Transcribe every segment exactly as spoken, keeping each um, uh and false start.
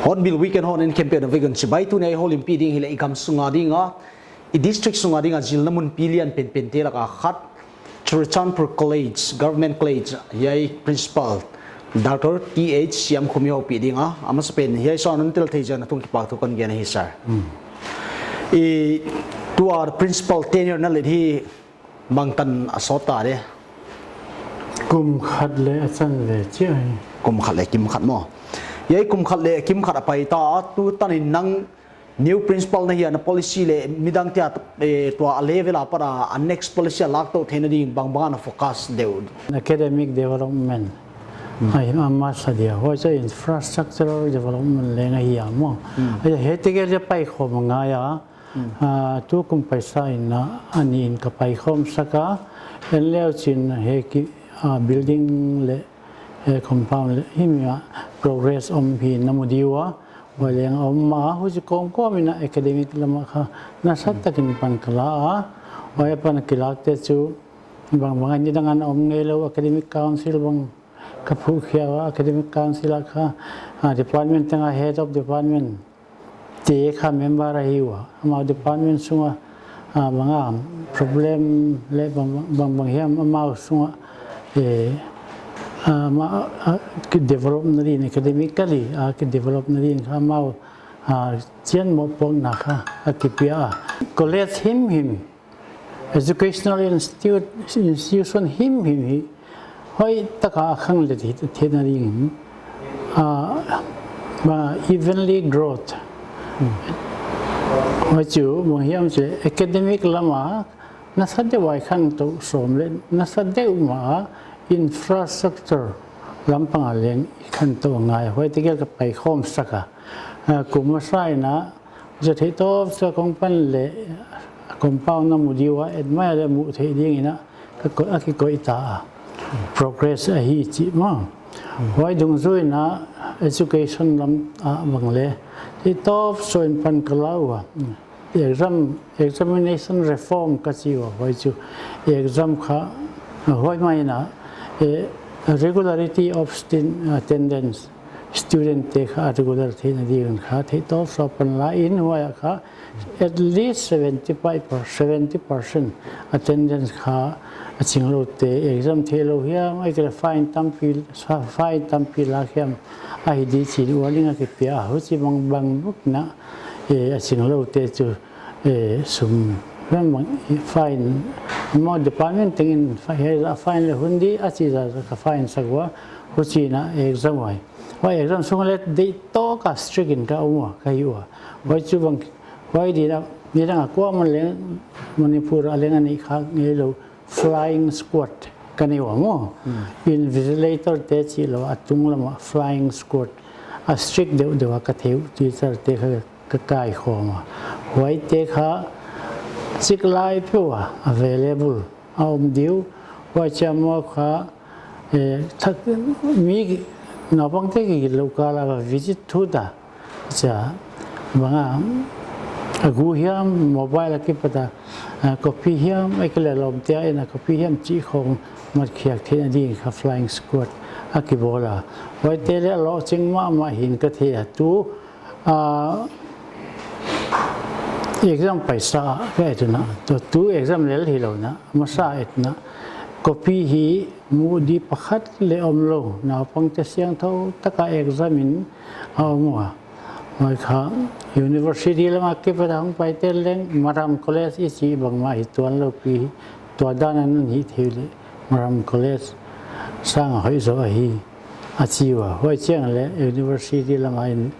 Hornbill Weekend hon en khempeuh na vekun chibai. Tuni a i houlimpih ding hileh i gam sunga dinga, i district sunga dinga zilna munpi lian penpente laka khat, Churachandpur College, Government College, hiai principal Doctor T H Siamkhum i houpih dinga, a masapen hiai sung a hon tel thei ziak in a tung kipahthu kon gen ahi, sir. I tua principal tenure na let hi bangtan a sawt ta de? Kum khat leh a chan ve chia hi. Kum khat leh kim khat maw? Hiai kum khat leh kim khat a pai ta a, tu tanin nang new principal na hi a, na policy leh midangte a, eh, tua a level apat a, a next policy a lak tou theihna ding bangbang a na focus deuh? Academic development. Ai, a masa dia. Huai chu infrastructural development leng ahi a maw. Ai, hiai tegel a paikhawm ngai a. Ah, tu kum paisa in a, a nih in ka paikhawm sak a, en leu chin hiai ki, ah, building leh, eh, compound leh himi a progress om hi na mu di ua, huai leng om a, huchi kawmkawm in a academic lam a kha nasatak in pan ka la a, huai a pan a kilakte chu bangbang a nidang a om ngeilou, academic council bang ka phukhia ua, academic council a kha, ah, department teng a head of department te kha member ahi ua. Amau department sunga, ah, bang a problem leh bang, bang, bang hiam amau sunga, eh, ah, ma, ah, ki develop na din academically, ah, ki develop na din kha amau, ah, chian mohpuakna kha a kipia a. College himhim, educational institute, institution himhim hi hoihtaka a khanglet theihna dingin, ah, ma evenly growth. Huai chu bang hiam chih leh academic lam a nasa deuh a i khantou sawm leh nasa deuh mah a infrastructure lam pang a leng i khantou ngai. Huai tegel ka paikhawm sak a. Ah, kum masa in a, za thei tawp sa kong pan leh compound na mu di ua, admire leh muh theih dingin a, ka ko-, a kikoih ta a. Progress ahi chih maw. Huai dungzui in a education lam a bang leh thei tawp sa in pan ka la ua. Exam, examination reform ka chi ua, huai chu exam kha, huai mai in a, eh, regularity of stin-, attendance, student te kha regular theihna dingin kha thei tawp sa pan la in, huai a kha at least seventy-five per, seventy percent attendance kha a chingloute, exam theilou hiam, ahihkeileh fine tampi, sa-, fine tampi lak hiam ahi di chi'n warning a kipia a, huchi bangbang buk in a, eh, a chingloute chu, eh, sum, bang, bang, fine, amau department tengin fi-, hiai zah fine leh hun di a chih zah zah ka fine sak ua, huchi'n a exam huai. Huai exam sung leh deihtawk a strict in ka om ua, ka hi ua. Huai chu bang, huai di'n a, nidang a kuaman leng, Manipur a leng a neih khak ngeilou, flying squad ka nei ua maw. Invigilator te chih lou, a tunglam a flying squad. A strict deuhdeuh a ka thei uh teacher te kha ka kaikhawm a. Huaite kha chiklai peuh a available a om di uh. Huai chiang maw kha, eh, thak, mi naupangte kigitlou kal a visit thut a. Chia, bang a, a gu hiam, mobile a kipat a, a, copy hiam, ahihkeileh lawmte a en a copy hiam chih khong mat khiak theihna ding kha flying squad a kibawl a. Huaite leh a lohching mahmah hi'n ka thei a, tu, a, exam paisa ka et un a, tu, tu exam lel hilou in a, masa et un a. Copy hi muh di pakhat leng omlou, naupangte siangthou taka exam in a om ua. Huai kha, university lam a kipat a hong paite leng, Maram College i chih bangmah hi tuanlou pi, tua dan a na hih theih uleh, Maram College sang a hoih zaw ahi. a chi ua. Huai chiang leh university lam a in,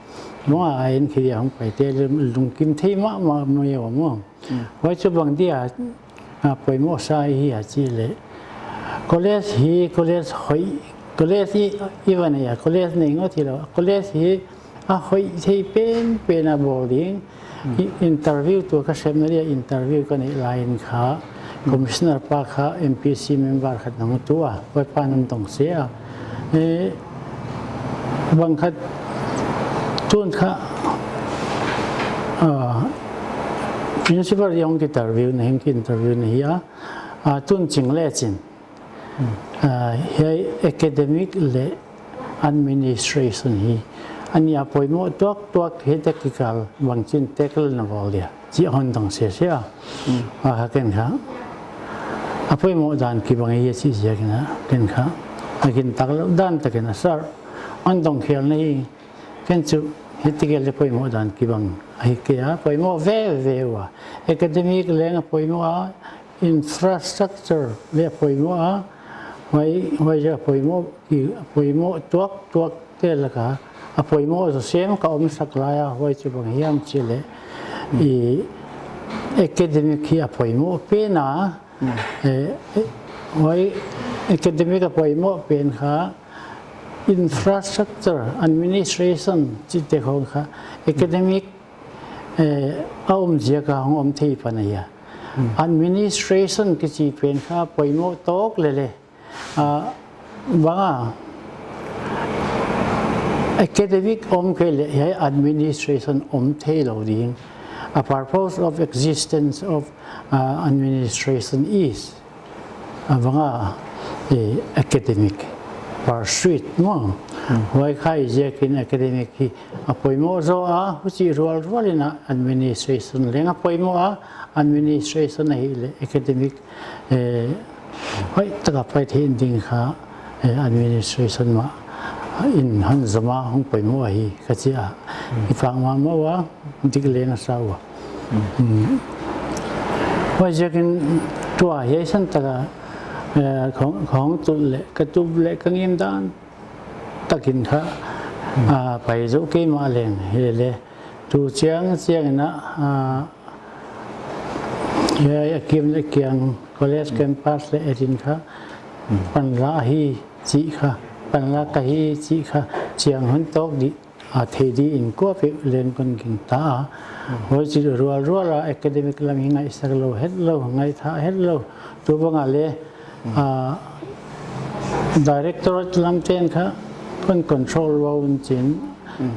mong a in khi dia hong pai te lungkim thei mahmah mai ua maw. Huai chu bang dia, a, poimoh sa hi a chih leh. College hi, college hoih, college i, i va nei a, college nei ngot hilou. College hi a hoih thei penpen a bawl ding. I, interview tu ka sem na dia interview ka neih lai in kha, commissioner pa kha M P C member khat nang tu a, huai pa nang tong se a. Eh, bang khat tun kha, ah, principal hong ki interview na, hong ki interview na hi a, ah, tun ching le chin. Ah, hiai academic leh administration hi a nih a poimoh tuaktuak hi, technical bangchin tackle na bawl dia chih hon dong sese a. Ah, ken kha a poimoh dan kibang hi a chih ziakin a, ken kha a gintak lou dan takin a sir hon dong khel na hi. Ken chu hichi kei leh poimoh dan kibang ahi kei a, poimoh veve ua. Academic leng a poimoh a, infrastructure leh a poimoh a, huai, huai a poimoh, ki, a poimoh tuaktuak te laka a poimoh zaw sem ka om sak lai a, huai chu bang hiam chih leh. I academic hi a poimoh pen a, eh, eh, huai academic a poimoh pen kha, infrastructure, administration chihte khong kha academic, eh, a om ziak a hong om thei pan ahi a. Administration kichi pen kha poimoh tawk lele. Ah, bang a, academic om kei leh hiai administration om theilou ding. A purpose of existence of, ah, administration is, ah, bang a, eh, academic pursuit maw. Huai kha i ziakin academic hi a poimoh zaw a, huchi rualrual in a administration leng a poimoh a, administration ahihleh academic, eh, hoihtaka pai thei ding kha, eh, administration mah in hon zom a hong poimoh ahi ka chi a. I pang mahmah ua, dik leng a sa ua. Huai ziakin tua hiai san taka, eh, khong, khong tut leh, ka tup leh, ka ngim dan takin kha, ah, pai zou kei mah leng hilele. Tu chiang chiang in a, ah, hiai a kim leh kiang college campus leh etin kha, panla hi chih kha, panla ka hi chih kha, chiang hon tawk di a thei di in kuapeuh leng kon gingta a. Huai chih rualrual a academic lam hi ngaihsak lou hetlou, ngaihthah hetlou. Tu bang a leh, ah, directorate lam ten kha kon control lou un chin.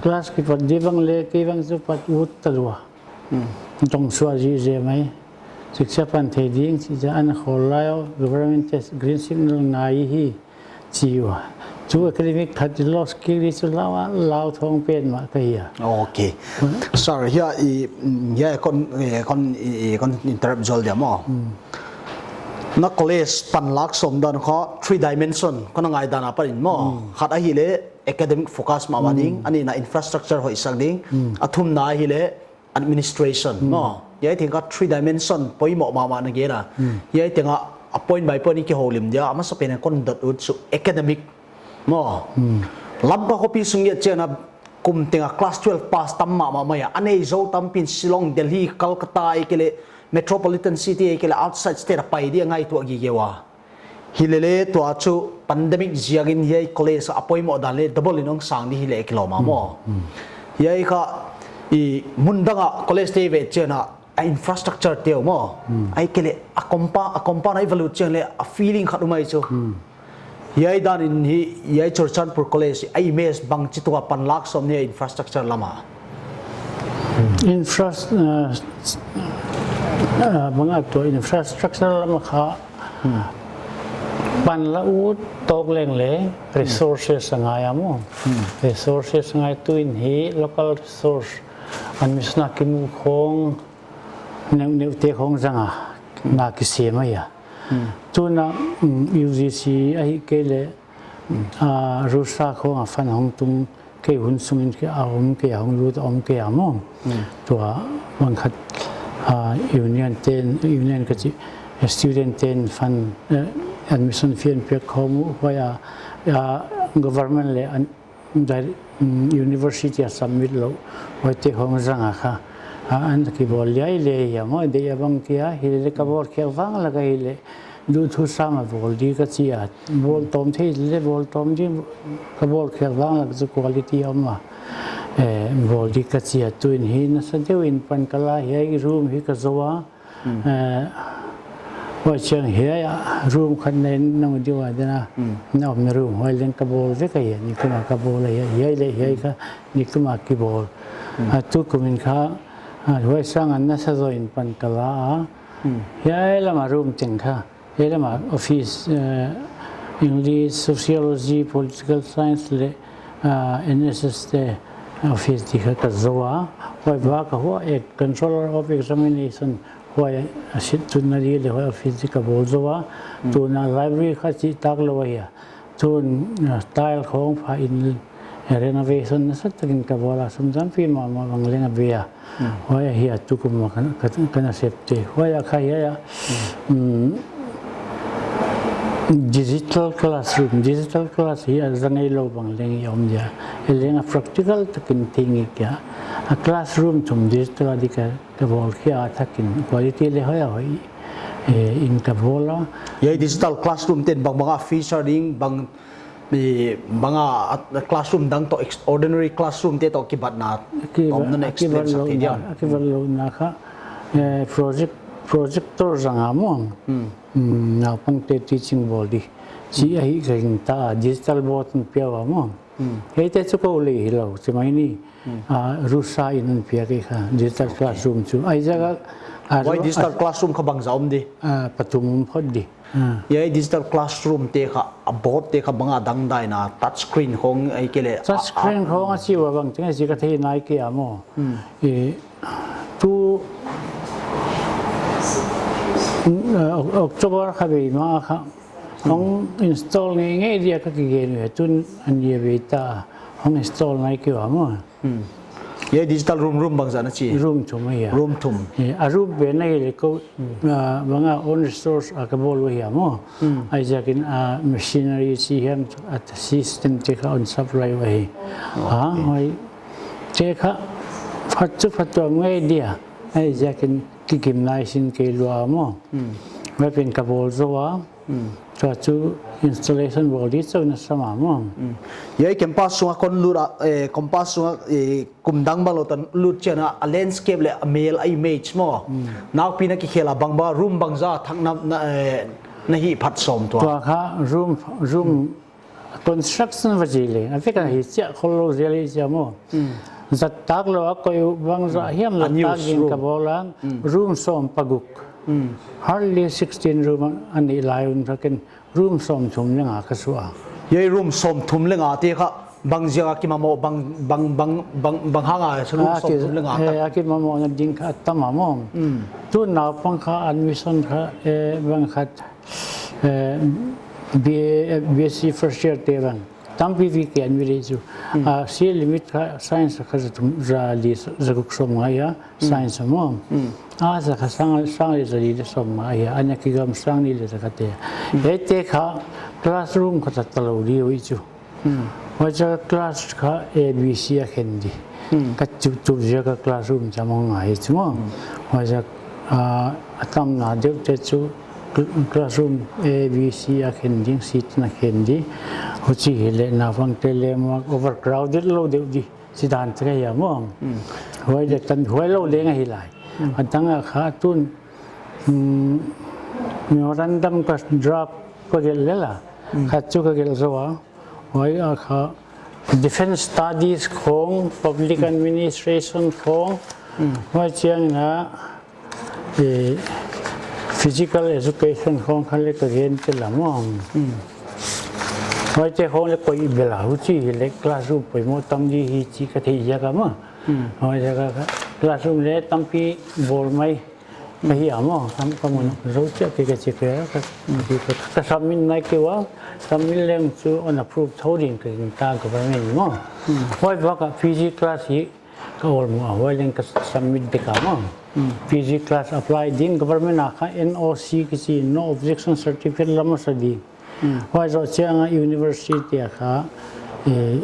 Class kipat di bang leh kei bang chu pat ut ta lua. Dong suah zihziah mai. Siksa pan thei ding chih ziak ana khawl lai a, government te green signal ngai hi chi ua. Chu academic khat i loss kik di chu lau a, lau thawng pen mah ka hi a. Okay. Sir, hiai i, mm, hiai kon, eh, kon, i, i, kon interrupt zual dia maw. Na college panlak sawm dan kha three dimension, kon ngaihdan apan in maw. Khat ahihleh academic focus mahmah ding, a nihna infrastructure hoihsak ding, a thumna ahihleh administration maw. Hiai teng kha three dimension poimoh mahmah na gen a. Hiai teng a, a point by point i kihoulim dia, a masapen a kon dot ut chu academic maw. Lamka khopi sung i et chiang a kum teng a class twelve pass tam mahmah mai a. A nei zou tampi'n Shillong, Delhi, Calcutta, ahihkeileh metropolitan city, ahihkeileh outside state a pai di a ngaihtuah gige ua. Hilele tua chu pandemic ziakin hiai college a poimoh dan leh double in hong sang di hileh kilawm a maw. Hiai kha i mun dang a college te i ve chiang a, a infrastructure te uh maw. Ahihkeileh a compound, a compound a i va lut chiang leh a feeling khat um ahi chu. Hiai dan in hi, hiai Churachandpur College a image bangchi tua panlak sawm ni a infrastructure lam a. Infras-, uh, uh, bang a tua infrastructure lam a kha, panla ut tawk leng leh resources a ngai a maw. Resources a ngai tu in hi local resource, admission a kimu khong, neuh neuh te khong zang a, na kisem ahi a. Tuna, mm, U G C ahihkeileh, ah, RUSA khong a fund hong tung kei hun sung in kei a om kei a, hong lut a om kei a maw. Tua bang khat, ah, union ten, union ka chih, student ten fund, eh, admission fee hon piak khong uh, huai a, ah, government leh an, dai, mm, university a submit lou, huaite khong zang a kha, a, an kibawl liai leh hia maw, deih a bang kia, hileh ka bawl khiak vang lak a hileh, duh thu sam a bawl di ka chi a, bawl tawm thei leh bawl tawm di, ka bawl khiak vang lak chu quality om a, eh, bawl di ka chi a, tuin hi nasa deuh in pan ka la, hiai room hi ka zou a, Hmm. Eh, huai chiang hiai a, room khat nei nang di wa dena. Hmm. Na omna room, huai leng ka bawl vek ahi, nikum a ka bawl ahi, hiai leh hiai kha, nikum a kibawl. Hmm. A tukum in kha, a, huai sang a nasa zoh in pan ka la a. Hmm. Hiai lam a room teng kha, hiai lam a office, eh, English, Sociology, Political Science leh, ah, N S S te office di kha ka zou a. Huai bak a huai, eh, Controller of Examination, huai a sit tunna di leh huai office di ka bawl zou a. Hmm. Tun a library kha chihtak lou ahi a. Tun, ah, tile khong pha in, eh, renovation nasa takin ka bawl a, sum tampi mahmah bang leng a bei a. Hmm. Huai ahi a tukum a ka, ka, ka nasepte. Huai a kha hiai a, hmm, digital classroom, digital class hi a za ngeilou bang leng i om dia. Hileh a practical takin thei ngei kia. A classroom thum digital a di ka, ka bawl khia a, takin quality leh hoih a hoih, eh, in ka bawl a. Hiai digital classroom ten bang bang a feature ding, bang, eh, bang a, a classroom dang toh ex-, ordinary classroom te toh kibatna, kiba-, tom nan a explain kibat sak thei louhna, dia. A kibat louhna kha, eh, project-, projector zang a maw. Hmm. Hmm, naupangte teaching bawl di. Chi ahi ka gingta, digital board in pia ua maw. Hmm. Hiaite chu kou lei hilou, chi mai ni. Hmm. Ah, Russia in hon piak ahi kha, digital classroom chu. Huai ziak a, ah, huai digital classroom kha bangzah om di? Ah, pathum om phot di. Ah. Hiai digital classroom te kha, a board te kha bang a dangdaina, touch screen khong ahihkeileh, touch screen khong a chi ua bang teng a chi ka thei nai kei a maw. Hmm. Eh, tu, mm, eh, Oc-, October kha bei ma kha. Hong install ngeingei dia ka kigen ve, tun a nih a bei ta, hong install nai kei ua maw. Hmm. Hiai digital room, room bangzah na chi? Room thum ahi a. Room thum. Eh, a room be na hileh kou, ah, bang a own resource a ka bawl ua hi a maw. Hmm. Huaiziakin, ah, machinery chi hiam, ah, system te kha hon supply ua hi. Okay. Ah, huaite kha, phat chu phat tuam ngei dia. Huaiziakin kikim nai sin kei lua maw. Hmm. Huai pen ka bawl zou a. Hmm. Tua chu installation bawl di chauh na sa mahmah. Hmm. Hiai campus sunga kon lut a, eh, campus sunga, eh, kum dang bang lou tan lut chiang a, a landscape leh a mel a image maw. Hmm. Nakpi na kikhel a bang bang room bangzah thak na, na, eh, na hih phat sawm tua. Tua kha room, room construction va chi leh, a vek a hi chiah khol lou zel hi chia maw. Hmm. Zat tak lou a koih bangzah hiam zat tak ding ka bawl a, room sawm paguk. Hmm. Hardly sixteen room a nih lai un kha ken room sawmthum leh nga ka suah a. Hiai room sawmthum leh nga te kha bang ziak a kimamawh, bang, bang, bang, bang, bang hang a room sawmthum leh nga ta. Eh, a kimamawhna ding kha a tam a maw. Hmm. Tu naupang kha admission kha, eh, bang khat, eh, B A, B S C first year te bang. Tampi V K an mi lei chu. Hmm. Ah, seat limit kha science kha za thum, za li, za guk sawmnga ahi a, hmm, science maw. Hmm. Arts kha sang, sang leh za li leh sawmnga ahi a, ana kigam sang nih leh za khat te. Hmm. Hiaite kha classroom kha ta ta lou di uh chu. Hmm. Huaiziak a class kha A B C a khen di. Hmm. Ka tup tup ziak a classroom cham hong ngai chu maw. Hmm. Huaiziak, ah, a tamna deuh te chu cl-, classroom A B C a khen ding, seat na khen di. Huchi hileh naupangte leh maw overcrowded lou deuh di. Chi dan te ka hi a maw. Hmm. Huai leh tan huai lou leng ahi lai. Hmm. A dang a kha tun, hmm, memorandum ka draft ka gelh lel a. Hmm. Khat chu ka gelh zou a. Huai a kha Defense Studies khong, Public Administration khong, hmm, huai chiang a, eh, Physical Education khong kha leh ka gen tel a maw. Hmm. Huaite khong leh koih bel a, huchi hileh classroom poimoh tam di hi chih ka theih ziak a maw. Hmm. Huaiziak a kha classroom leh tampi bawl mai. Ka hi a maw, kam, ka mun zou chiah kei ka chi kei a, ka, ka, ka, ka submit nai kei ua, submit leng chu hon approve thou ding ka gingta government maw. Hmm. Huai bak a P G class hi ka awlmoh a, huai leng ka submit dek a maw. Hmm. P G class apply ding government a kha N O C kichi, no objection certificate la masa di. Huai zoh chiang a university a kha, eh,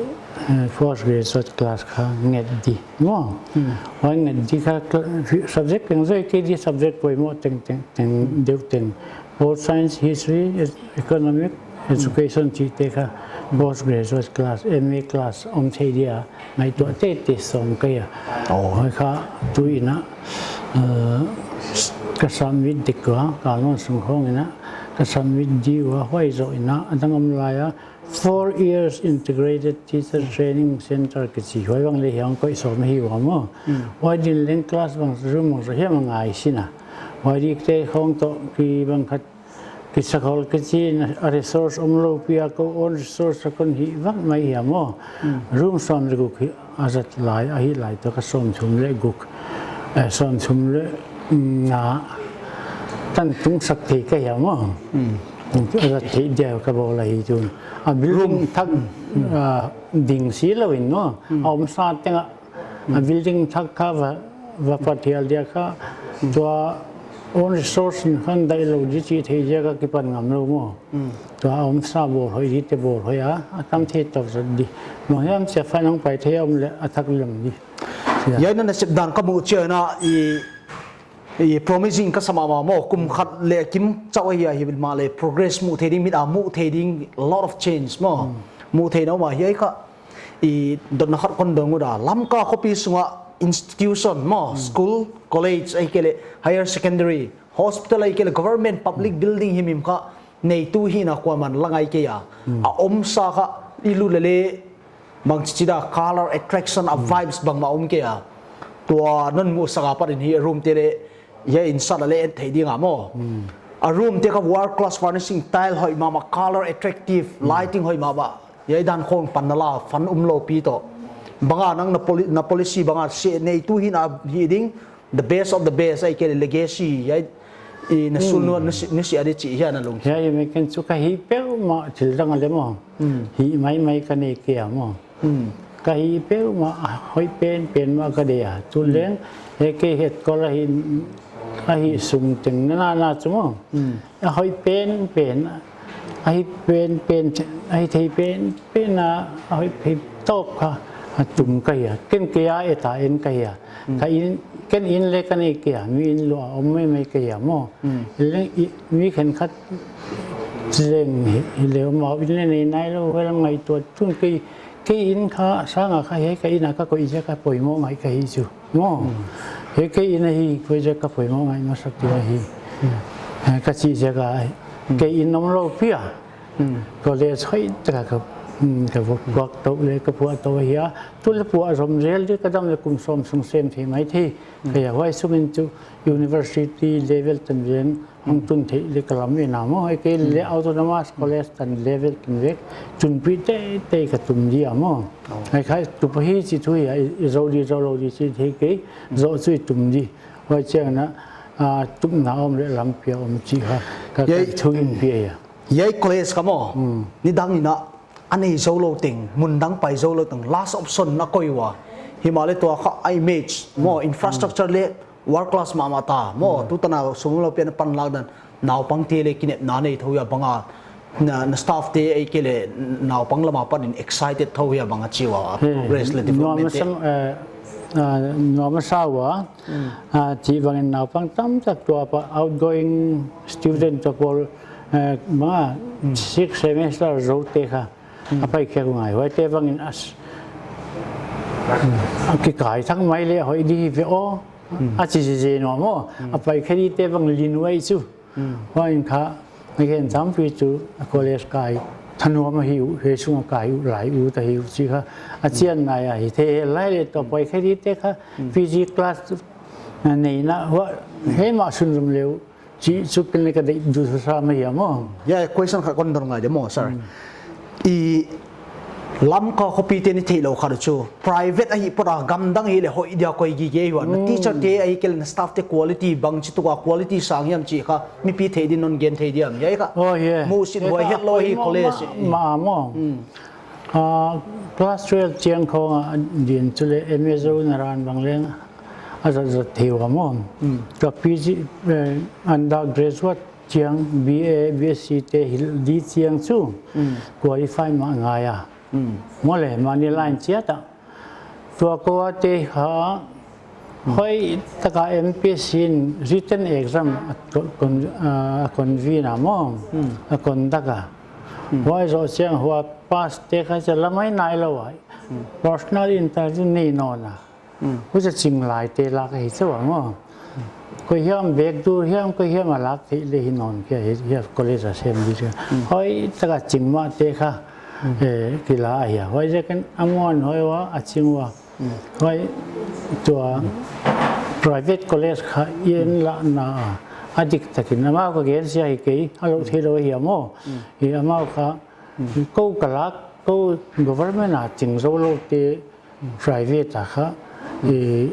eh, postgraduate class kha nget di maw. Huai nget di kha cl-, subject teng zoi kei di, subject poimoh teng teng teng deuh teng. Pol science, history, ed-, economic, education chihte kha postgraduate class, M A class om thei dia ngaihtuah teitei sawm ka hi a. Huai kha tu in a, eh, ka submit dek ua, ka non sung khong in a, ka submit di ua, huai zoh in a, a dang om lai a, Four Years Integrated Teacher Training Center kichi, huai bang leh hiai koih sawm hi ua maw. Huai din leng class bang room bang zoh hiam a ngai sin a. Huai dikte khong toh kibang khat, kisakhol kichi in a, resource omlou pi a, kou own resource a kon hih vak mai hi a maw. Room sawm leh guk hi a zat lai, a hih lai toh ka sawmthum leh guk, eh, sawmthum leh, mm, nga tan tung sak thei ka hi a maw. A zat theih dia ka bawl ahi tun. A building thak, ah, ding si lou in maw. A omsa teng a, a building thak kha va, va pat hial dia kha, tua own resource in khan dai lou di chih theih ziak a kipan ngam lou maw. Tua a omsa bawl hoih dite bawl hoih a, a tam thei tak zat di. Maw hiam chia fan hong pai thei om leh a thak lem di. Hiai na nasep dan ka muh chiang a i, i promising ka sa mahmah maw, kum khat leh kim chauh ahi a, himahleh progress muh theih ding, mit a muh theih ding, lot of change maw. Muh theih na om a, hiai kha i dotna khat kon dong ut a, Lamka khopi sunga institution maw, school, college, ahihkeileh higher secondary, hospital, ahihkeileh government public building himhim kha neitu hihna kuaman la ngai kei a. A omsa kha i lut leh leh bangchi chi dia color attraction a vibes bangmah om kei a. Tua non muhsak apat in hiai room te leh hiai in sat a leh en thei ding a maw. A room te kha world class furnishing, tile hoih mahmah, color attractive, lighting hoih mahmah. Hiai dan khong panna la, fund omlou pi toh. Bang a nang na poli-, na policy bang a se neitu hihna hih ding, the best of the best, ahihkeileh legacy, hiai i na sulnuam nusia, nusia di chih hiai na lungsim. Hiai mi ken chu ka hih peuhmah thil dang a leh maw. Hih maimai ka nei kei a maw. Ka hih peuhmah, a hoih penpen mah ka deih a. Tu leng, hiai kei headquarter ahi, ahi sung teng na na na chu maw. A hoih penpen, a hih penpen, a hih thei penpen a, a hoih phei tawp kha a tum ka hi a. Ken kei a et a en ka hi a. Ka inn, ken inn leh ka nei kei a, mi inn lua om maimai ka hi a maw. Leng i, mi khenkhat leng hi, hi leh om a, inn leh nei nailou, huai lam ngaihtuah tun kei, kei inn kha sang a kha hiai ka inn a ka koih ziak a poimoh ngai ka hi chu. Maw. Hiai kei inn ahi, koih ziak a poimoh ngai masak di ahi. Eh, ka chih ziak a, kei inn omlou pi a. College hoih tak a ka, mm, ka vak, vak tou leh ka puah tou ahi a. Tu leh puah zom zel di ka dam leh kum sawm sung sem thei maithei. Ka hi a huai sung in chu university level tan ven hong tun theih leh ka lam in a maw. Ahihkeileh autonomous college tan level tan vek tunpih teitei ka tum di a maw. Ahihkeileh tup ahi chih thu hi a, i, i zou di zou lou di chih theih kei, zou chu i tum di. Huai chiang a, ah, tupna om leh lampi a om chih kha, ka, ka thu in pi a. Hiai college kha maw, nidang in a, a nei zoulou teng, mun dang pai zoulou teng, last option na koih ua. Himahleh tua kha a image, maw, infrastructure leh world class mahmah ta, maw, tutan a sum lou pian panlak dan, naupang te leh kinepna nei thou hia bang a, na, na staff te ahihkeileh naupang lam apat in excited thou hia bang a chi ua, progress leh development te. Nuam a sa ua, ah, chih bang in naupang tamtak tua pa outgoing student toh pawl, eh, ma, six semester zoute kha. A pai khe ngai, huaite bang in a s-, a kikai thak mai leh hoih di ve aw. A chi zi zi nuam aw. A pai khe dite bang lin uai chu. Huai in kha, a gen tampi chu a college kai thanuam ahi uh, hiai sung a kai uh, lai uh, ta hi uh chih kha. A chian nai a hi thei lai leh toh pai khe dite kha, P G class, a neihna, hua, hiai mah sunzom leh uh. Chih chu ken leng ka deih duh sa sa mai a maw. Hiai question khat kon dong ngai di maw, sir. I Lamka khopi te'n i theih lou khat chu private ahi pota, gamdang hileh hoih dia koi gige ua. Na teacher te ahihkeileh na staff te quality bangchituk a quality sang hiam chih kha mipi theih din non gen thei diam. Hiai kha. Oh, yeah. Musit huai het lou hi college. Ma, ma, maw. Ah, class twelve chiang khong a din chu leh M A zou na ran bang leng a zat zat thei ua maw. Ka P G, eh, undergraduate chiang, B A, B S C te hilh di chiang chu qualify mah ngai a. Maw leh, mahni line chiat a. Tua kou a te kha hoihtaka M P S C in written exam a con-, a convene a maw, a conduct a. Huai zoh chiang huai pass te kha cha lamai nailou a. Personal interview nei nawn a. Huchia ching lai te lak ahi chauh a maw. Koi hiam bek dur hiam, koi hiam a lak theih leh hi nawn kei hi, hi college a sem di chu. Hoihtaka ching mah te kha, eh, kila ahi a. Huaiziakin a muan hoih ua, a ching ua. Huai tua private college kha i en lahna a, a diktakin amau ka gen sia hi kei, a lou theilou ahi a maw. Hi amau kha, kou ka lak, kou government a ching zoulou te private a kha, i,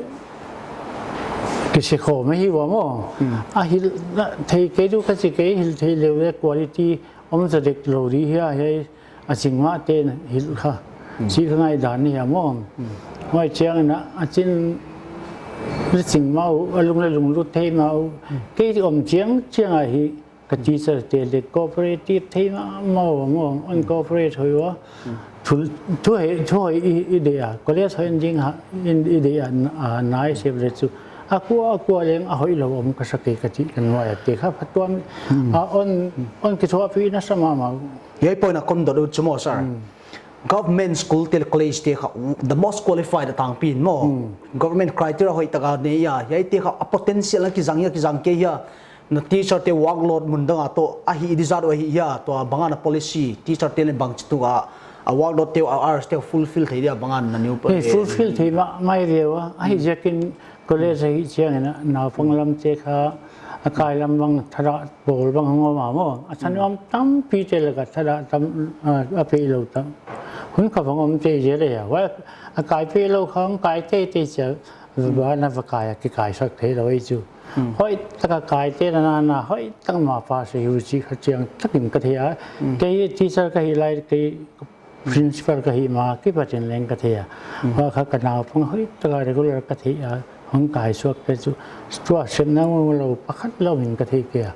kisikhawm ahi ua maw. A hilh thei kei di ka chi kei, hilh theilou leh quality om zaw dek lou di hia, hiai a ching mah te'n hilh kha. Chih ka ngaihdan ahi a maw. Huai chiangin a, a chin leh ching mah uh, a lung leh lunglut thei mah uh. Kei om chiang chiang a hi, ka teacher te leh cooperative thei mahmah ua maw, hon cooperate hoih ua. Thu, thu hoih, thu hoih i, i deih a, college hoih ding a, i, i deih a, a, nai sep leh chu. A kua, a kua leng a hoihlou om ka sa kei ka chih ka nuai a te kha phatuam. A hon, hon kithuahpih nasa mahmah. Hiai point a kon dot ut chu maw, sir. Government school te leh college te kha, the most qualified a tangpi in maw. Government criteria hoihtaka nei a, hiai te kha a potential a kizang hia, kizang kei hia. Na teacher te workload mun dang a toh, a hih di zat uh ahi hia, tua bang a na policy, teacher te leh bangchituk a, a workload te, a hours te fulfill thei dia bang a na neu pa. Hei, fulfill thei mah, mai ve ua, ahihziakin college ahih chiangin a, naupang lam te kha, a kai lam bang thadah pawl bang hong om a maw. A thanuam tampi te laka thadah tam, a, a pehlou tam. Hun kha bang om te zel a hia. Huai, a kai pehlou kha hong kai teitei chia, va na va kai a kikaisak theilou ei chu. Hoihtaka kai te na na na, hoihtak mah pass hi uh chih kha chiang takin ka thei a. Kei teacher ka hih lai, kei principal ka hih ma kipat in leng ka thei a. Huai kha ka naupang hoihtaka regular ka thei a. Hong kai suak te chu. Tua sepna ngun lou pakhat lou in ka thei kei a.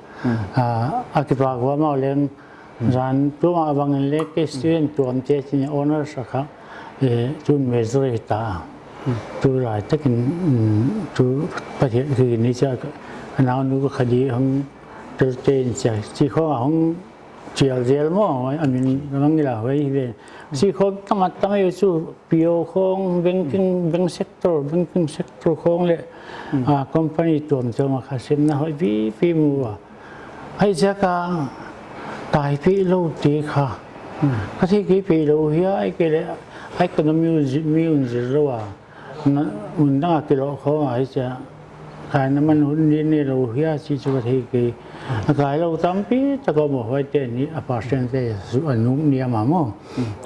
A, a kipak ua maw leng Zan tuma bangin leh kei student tuamte chin honours a kha, eh, tun major hi ta. Tulai takin, mm, tu Pathian ki ni cha ka, a naunu ka kha di hong tel te in cha. Chi khong a hong chial zel maw, a min ka mang ila huai hi ve. Chi khong tama tama yu chu P O khong, banking, bank sector, banking sector khong leh, ah, company tuamtuam a kha semna hoih pipi mu a. Huaiziak a kai pehlou te kha. Ka thei kei pehlou hia, ahihkeileh, economy un zi-, mi un zir lou a. Na, mun dang a kilawh khong a, hichia. Kaina man hun di neilou hia, chih chu ka thei kei. A kailou tampi tak a om a, huaite ni a percentage chu a nung ni a mah maw.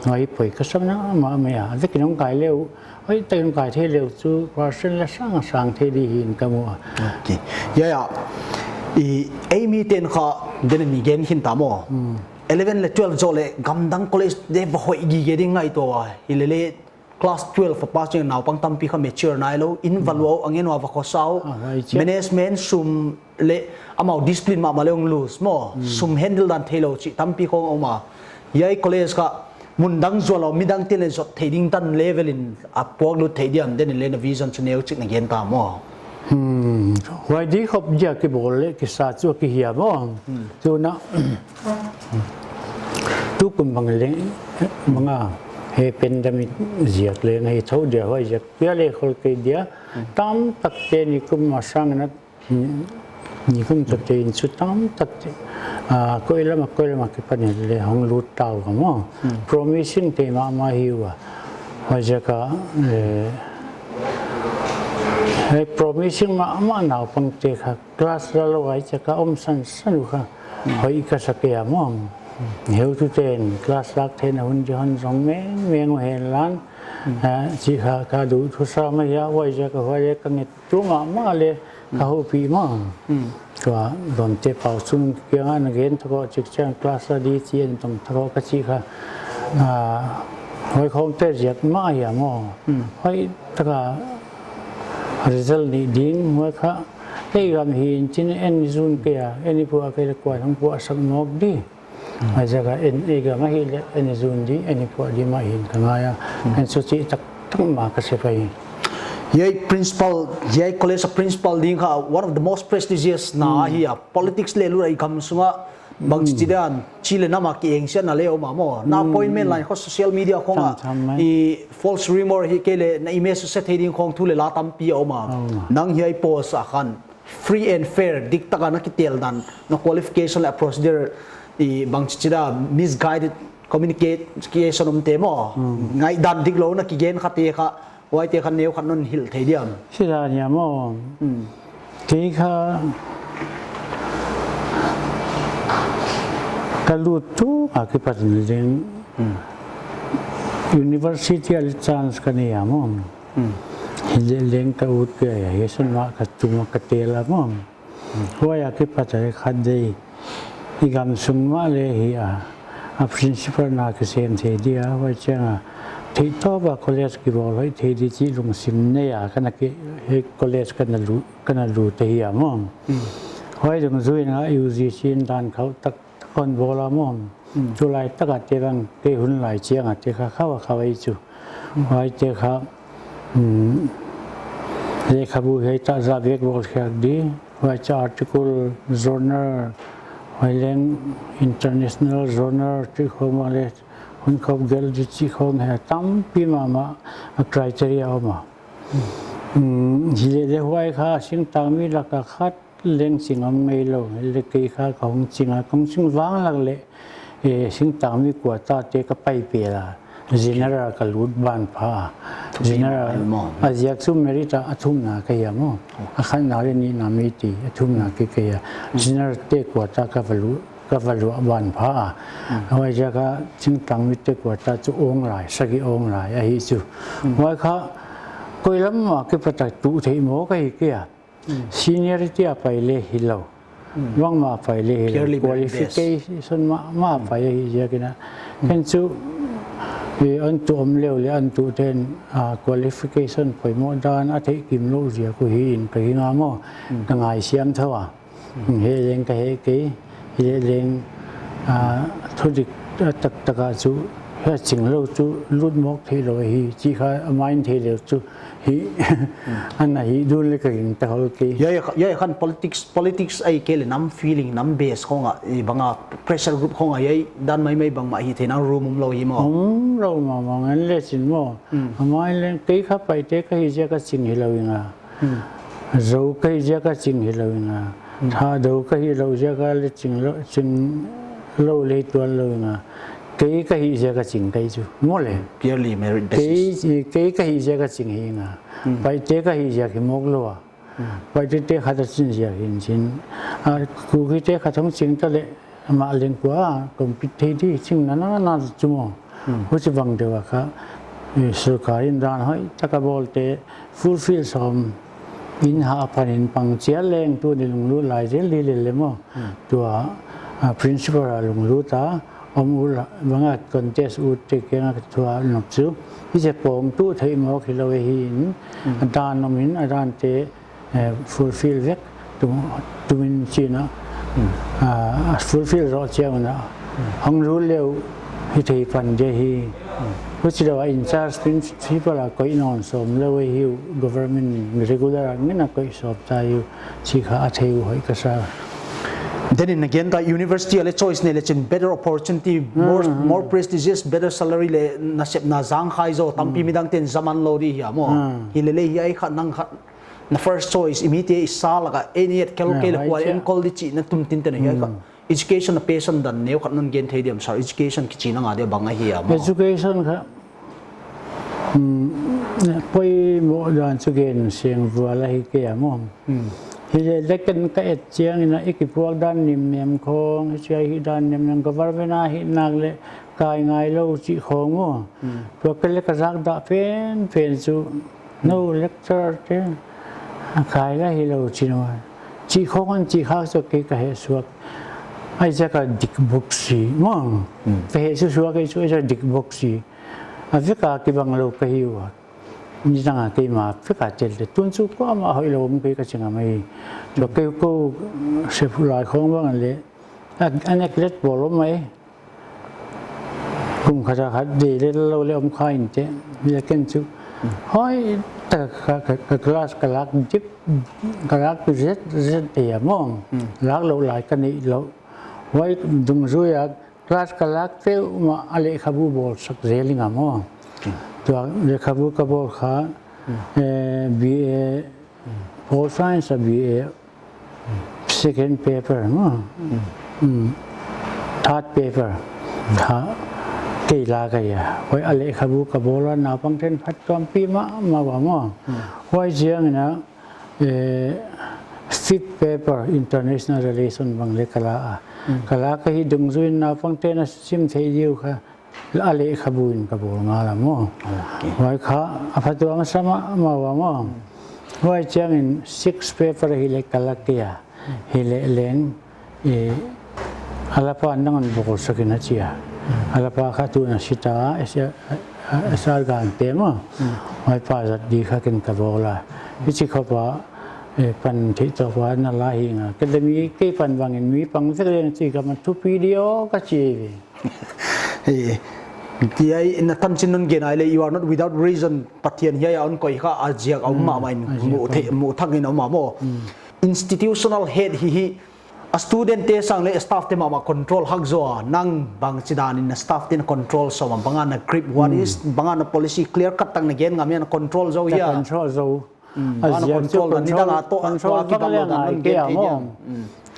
Huai poi ka sam na mah mai a. A vekin hong kai leh uh, hoihtakin kai thei leh uh chu percent leh sang a sang thei di hi'n ka mu a. Ok. Ya, ya. I, ei miten kha, den ni gen khin ta maw. Eleven leh twelve zoh leh gamdang college te va hoih gige ding ngaihtuah a. Hilele class twelve a pass chiang naupang tampi kha mature nailou, in va lua uh, a ngen ua va khosa uh. Ah, huai chia. Management sum leh amau discipline mahmah leh hong lose maw. Sum handle dan theilou chih tampi khong om a. Hiai college kha mun dang zual lou, midang te leh zot thei ding tan level in a puak lut thei diam, den in leh na vision chu neu chik na gen ta maw. Hmm. Huai di khop dia kibawl leh kisa chu a kihiam maw. Tuna tukum bang leng, bang a, he pandemic ziak leng hi tho dia, huaiziak pia leh khol kei dia. Tamtak te nikum a sang na Ni, nikum tak te in chu tamtak te. Ah, koi lam a, koi lam a kipan in leh hong lut ta uh maw. Promising te mahmah hi ua. Huaiziak a, eh, hei promising mahmah naupang te kha class la lou huaiziak a om sansan uh kha. Hoih ka sa kei a maw. Heutute'n class lak theihna hun di hon zong mengmeng uh hen lan. Ah, chih kha ka duh thusa mah hi a, huaiziak a huai ka nget tu mahmah leh ka houpih maw. Tua Dawnte Pau Sung kiang a na gen thak uh chik chiang class la di chi in tong thak uh ka chih kha. Ah, huai khong te ziak mah hi a maw. Hoihtaka result nih ding, huai kha Kei gam hi'n chi'n en zun kei a, en i puah kei leh kua'n hong puahsak mawk di. Huaiziak a en, i gam ahihleh en zun di, en i puah di mah hi'n ka ngai a. Ken suchi taktak mah ka sep ahi. Hiai principal, hiai college a principal ding kha one of the most prestigious na ahi a. Politics leh lut a i gam sunga bangchi chi dan, chi leh nam a ki engsiatna leh om a maw. Na appointment lai khawng social media khawng a, i false rumor hi kei leh na image se thei ding khawng thu leh la tampi a om a. Nang hiai post a khan free and fair, diktak a na kitel dan, na qualification leh procedure, i bangchi chi dan, misguided communication om te maw. Ngaihdan diklou na kigen kha te kha, huaite kha neu khat non hilh thei diam? Sila nia maw. Kei kha ka lut tu a kipat in leng university a leh chance ka nei a maw. Hileh leng ka ut kei a, hiai sun mah ka tum a ka tel a maw. Huai a kipat a khat dei i gam sung mah leh hi a, a principal na kisem thei dia, huai chiang a theihtawp a college kibawl hoih thei di chih lungsim nei a, ka na ki, hiai college ka na lut, ka na lut ahi a maw. Huai dungzui in a U G C in dan khauh taktak hon bawl a maw. Tulai tak a te bang kei hun lai chiang a te kha khauh a khauh ahi chu. Huaite kha, um, lehkhabu hiai tak zah bek bawl khiak di, huai chiah article, journal, huai leng international journal chih khawng mah leh hun khop gelh di chih khawng hiai tampi mahmah a criteria om a. Um, hileh leh huai kha singtangmi lak a khat leng ching om ngeilou, leh kei kha ka hong ching a, ka hong ching vang lak leh, eh, singtangmi quota te ka pai pel a, general ka lut ban pha a. General, a ziak chu merit a, a thumna ka hi a maw. A khatna leh nihna mi ti, a thumna kei ka hi a. General te quota ka va lut, ka va luah ban pha a. Huaiziak a singtangmi te quota chu awng lai, sagih awng lai ahi chu. Huai kha koi lam a kipat a tuh theih mawk ahi kei a. Seniority a pai leh hilou. Bangmah a pai leh hilou. Qualification mahmah a pai ahi ziak in a. Ken chu, eh, an tuh om leh leh an tuhte'n, ah, qualification poimoh dan a theih kimlouh ziak uh hi'n ka gingta maw. Ka ngaisiam thou a. Hih leng ka hih kei, hih leng, ah, thudik, ah, taktak a chu, hiai ching lou chu lut mawk theilou hi, chih kha a mind thei leh chu, hi, ana hi dun leh ka gingta hol kei. Hiai, hiai khan politics, politics ahihkeileh nam feeling, nam base khawng a, i bang a pressure group khawng a, hiai dan maimai bangmah hi theihna room omlou hi maw. Omlou mahmah ngen leh chin maw. A mind leng kei kha Paite ka hi ziak a ching hilou ing a. Zou ka hi ziak a ching hilou ing a. Thadou ka hilou ziak a leh ching lou, ching lou leh tuan lou ing a. Kei ka hi ziak a ching ka hi chu. Maw leh. Purely merit basis. Kei, kei ka hi ziak a ching hi ing a. Paite ka hi ziak hi mawk lou a. Paite te khat a ching ziak hi'n chin. A, Kuki te khat hong ching ta leh, amah leng kua, compete thei di, ching nana na chu maw. Huchibang deuh a kha, eh, sorkar in dan hoihtak a bawlte, fulfill sawm in ha pan in pang chiat leng tuni lunglut lai zel di lel leh maw. Tua, ah, principal a lunglut a, om ul bang a contest ut te kiang a tua nop chu. Hichi pawng tuh theih mawk hilou ahi in, a dan om in, a dan te, eh, fulfill vek, tu, tuin chin a, ah, fulfill zoh chiang un a, hong lut leh uh, hithei pan di hi. Huchilou a in charge principal a koih nawn sawm lou ahi uh, government regular a ngen a koih sawm ta hi uh, chih kha a thei uh hoih ka sa. Then in again, the university a leh choice nei leh chin better opportunity, more, more prestigious, better salary leh nasepna zangkhai zaw, tampi midang te'n zaman lou di hi a maw. Hileh leh hiai kha nang kha na first choice, i mite i sa lak a, ei ni et kel kei leh kual en kol di chih na tum tinten hiai kha. Education a passion dan neu khat non gen thei diam sir, education kichi na nga dia bang ahi a maw. Education kha, um, poimoh dan chu gen seng vual ahi kei a maw. Hileh leh ken ka et chiang in a i kipuak dan nimnem khawng, hichi a hi dan nimnem government a hi nak leh kai ngailou chih khawng maw. Tua ka leh ka zak dah pen pen chu. No lecture te, a kai la hilou chin ua. Chih khawng an chih khak chu kei ka heh suak. Ai ziak a dik buk si, maw. Ka heh suak ei chu ai ziak dik buk si. A vek a kibang lou ka hi ua. Nidang a keimah pek a tel te tun chu kuamah hoihlou om kei ka chi ngam ei. Tua kei kou sep lai khong bang le, a, a neglect bawl om ei. Kum khat a khat dei lel lou le om kha in te. Leh ken chu hoihtak ka, ka, ka class ka lak dip, ka lak zet zet te a maw. Lak lou lai ka neih lou. Huai dungzui a class ka lak peuhmah a lehkhabu bawlsak zel ing a maw. Tua lehkhabu ka bawl kha, eh, B A, Pol Science a B A, second paper maw. Third paper kha kei lak ahi a. Huai a lehkhabu ka bawl a, naupangte'n phattuampih mahmah ua maw. Huai chiang in a, eh, fifth paper international relation bang le ka la a. Ka lak ahi dungzui in naupangte'n a sim thei diu kha a lehkhabu in ka bawl ngal a maw. Huai kha a phattuam sa mahmah ua maw. Huai chiang in sixth paper hi le ka la kei a. Hi le leng, eh, a lapa nang hon bawlsak in a chi a. A lapa kha tun a si ta, S R Gangte maw. Huai pa zat di kha ken ka bawl a. Hichi khop a, eh, pan theih tawp a na la hi nga. Ka le mi kei pan bang in mi pang zek leng chi ka man thupi di aw ka chi ve. Eh, ti ai na tanchin non gen ai le, you are not without reason. Pathian hiai a hon koih kha a ziak a um mahmah in, mu thak in a um a maw. Institutional head hi hi, a student te sang le staff te mahmah control hak zaw a, nang bangchidan in na staff te'n control sawm a, bang a na grip, what is, bang a na policy clear cut tak na gen ngam hia, na control zaw hia. Control zaw. A ziak chu control, control vak leng ngai kei a maw.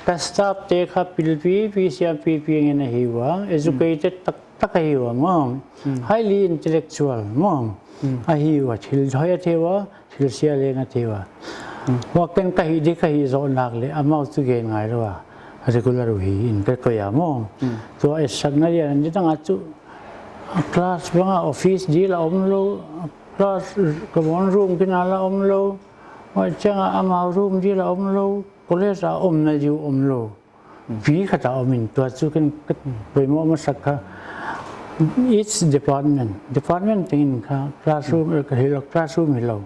Ka staff te kha pilpipi siampipi ngen ahi ua, educated taktak ahi ua maw. Highly intellectual maw. Ahi ua, thil thoi a thei ua, thil sia leng a thei ua. Huai ken ka hih di ka hih zoh nak le amau chu gen ngai lou a, regular uhi in ka koih a maw. Tua etsakna dia nidang a chu class bang a office di la om lou, class common room kina la om lou, huai chiang a amau room di la om lou, college a omna di uh om lou. Pi khat a om in tua chu ken ka poimoh masak kha. Each department, department teng in kha classroom, eh, ka hilou classroom hilou.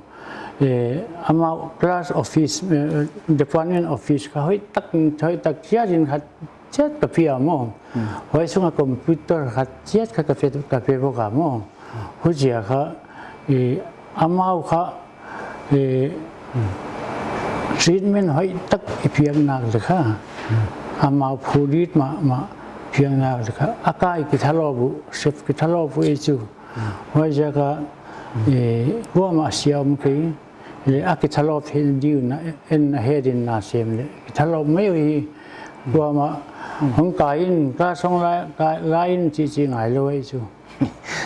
Eh, amau class office, eh, department office kha hoihtak, hoihtak chiat in khat chiat ka pia maw. Huai sung a computer khat chiat kha ka pe, ka pe bawk a maw. Huchia kha, eh, amau kha, eh, treatment hoihtak i piak nak le kha. Amau phurrit mahmah piak nak le kha. A kai kithalawp uh, sep kithalawp uh ei chu. Huai ziak a, eh, kuamah sia om kei. Le a kithalawp theih di uh na, en a head in na sem le. Kithalawp mai uhi. Kuamah hong kai in, class hong la, kai, la in chi chi ngai lou ei chu.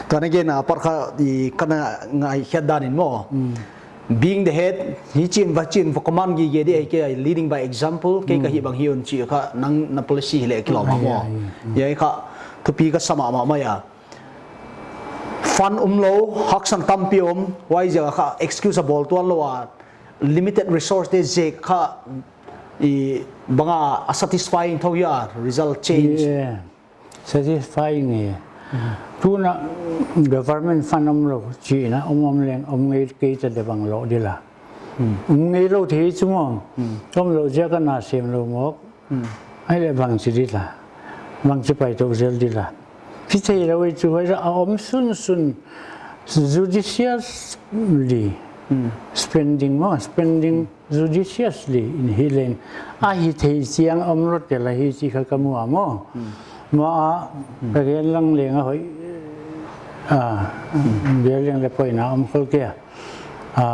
Tua na gen a par kha i ka na ngaihkhiat dan in maw. Being the head, hichi in va chi in va command gige di ahi kei, leading by example, kei ka hih bang hi un chi kha nang na policy hi le kilawm a maw. Hiai kha thupi ka sa mahmah mai a. Fund um lou, haksat tampi om, huai ziak a kha excuse a bawl tuan lou a, limited resource te ziak kha i bang a satisfying thou hia, result change. Satisfying e. Tuna government fund om lou, chi in a om om leng, om ngei kei ta de bang lou di la. Om ngei lou thei chu maw. Om lou ziak a na sem lou mawk. Ai le bangchi di la. Bangchi pai tou zel di la. Chi thei lou ei chu huai a om sunsun judiciously. Spending maw, spending judiciously in hi leng. A hi thei chiang om lou tel ahi chi kha ka mu a maw. Maw a, ka gen lang leng a hoih. A, gen leng le poina om khol kei a. A,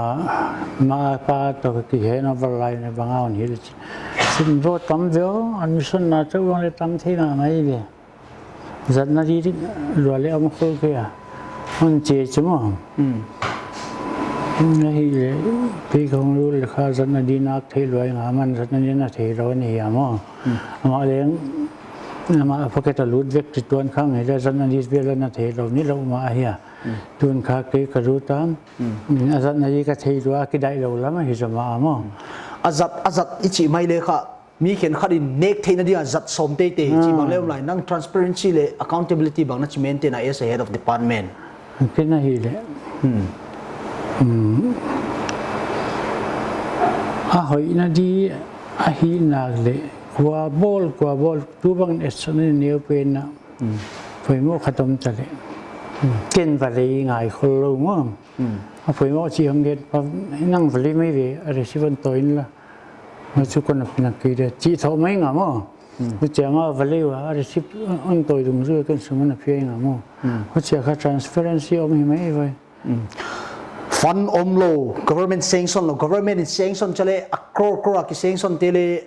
ma pa toh ka kihen a valai na bang a hon hi le chi. Sin bo tam veo, admission na chauh bang le tam thei na mai ve. Zatna di di lua le om khol kei a. Hon che chu maw. Ahi le, kei kong lu le kha zatna di nak thei lua nga man zatna di na thei lou ni a maw. Amah leng, amah pocket a lut vek chi tuan khang hi le zatna di vel na thei lou ni lou mah ahi a. Tun kha kei ka lut a. A zatna di ka thei lua kidai lou lam ahi zaw mah a maw. A zat, a zat i chi mai le kha. Mi khenkhat in nek theihna dia zat sawm teitei hi chi bang le om lai, nang transparency le accountability bang na chi maintain a as a head of department. Kei na hi le. Hmm. Um, a hoihna di ahih nak leh, kua bawl, kua bawl, tu bang et san neu pen a. Poimoh khat om ta leh. Ken va lei ngai khol lou maw. A poimoh chi hong gen pa, nang va lei mai ve, a receipt hon tawi inla. Huchi kon a pina kei dia. Chi thou mai nga maw. Huchia nga va lei ua, a receipt hon tawi dungzui ken sum hon pia nga maw. Huchia kha transparency om hi mai ve. Fund om lou, government sanction lou, government in sanction chale, a crore crore a ki sanction te leh,